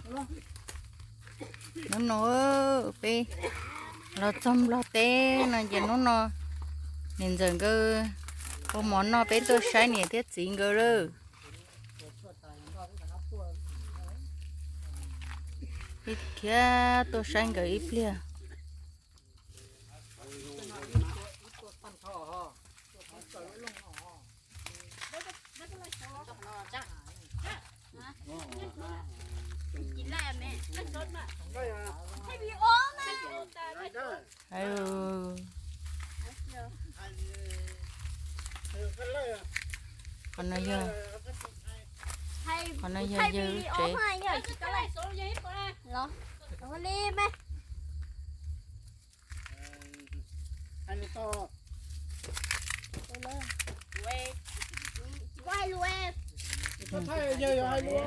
Hnub no peb los txog Nplog teb no ces hnub no niam ntxawm nkawd ua mov noj, peb tuaj saib niam thiab txiv nkawd lawm. Peb khiav tuaj saib nkawd ib pliag. Aw, qhov no yog, qhov no yog yawg lub tsev.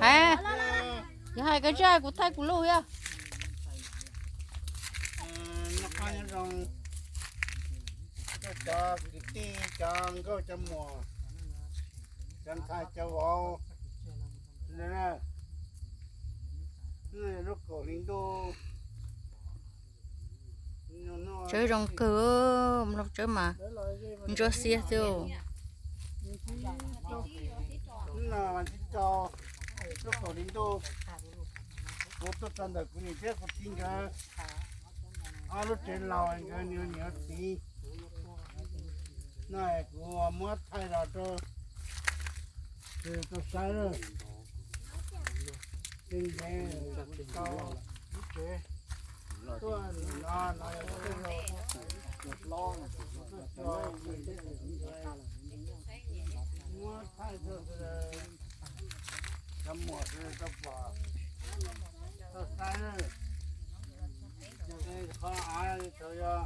Hais, yog hais koj tsis hais kuv thaij kuv lus yog. Noj qab nyob zoo, cov kwv tij, cov nkauj cov muam, cov ntxhais cov vauv, lub kaum hli ntuj. Tsawb zoo kawg, Nplog tsawb mas ntsuab xiab xwb. Hnub no vas thib rau, lub kaum hli ntuj, kuv tuaj txog ntawm kuv niam thiab kuv txiv nkawd ob lub tsev laus, nkawd niam txiv no, kuv muab thaij los rau tau saib. Tej ntev tau lub tsev tuaj no, no yog tej zaum muab thaij rau cov muam sawv daws tau pom, tau saib. Qhov av thaum yog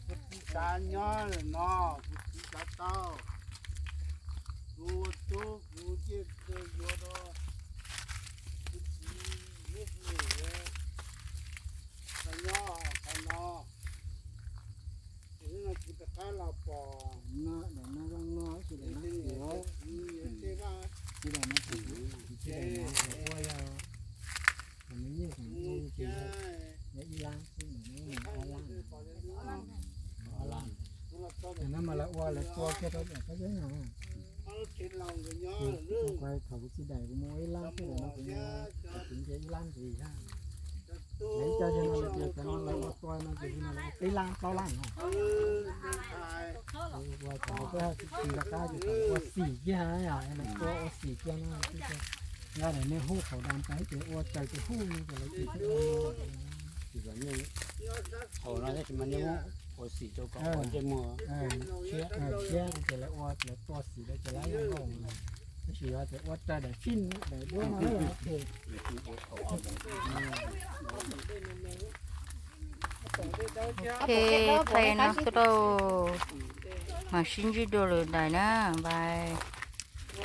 kuv txiv xav nyob lawm no, kuv txiv xav tau, kuv ua tub kuv thiaj yuav rau kuv txiv thiab kuv niam xav nyob qhov no. Ces hnub no kuv rov qab los pom, tsis daim no, tsis daim no, ua yog, ib lab xwb, ob lab. Ces no mas lawv ua lawv tua kiag rau daim qab zeb no. Ces thaum kuv tsis daim kuv mus ib lab xwb, daim no kuv mus, kuv nce ib lab ntxiv thiab. Lawv ib co yog no ces cov no lawv ua tua no ces no lawv ua peb lab plaub lab no. Ua thaum peb tsis nco qab ces thaum ua xim kiag, lawv tua ua xim kiag no, nqa daim niag huj qhaum das ntawd ces ua raws tus huj no ces lawv tsis ua no. Thaum no tab sis mas nws ua xim rau kom ntsej muag tshiab, ces lawv ua, lawv tua xim rau ces lawv yeej nkaus. Tab sis yog tias ua raws daim fij daim duab no ces Ok, thaij no xwb rau, mam sib ntsib dua lwm daim na, bye.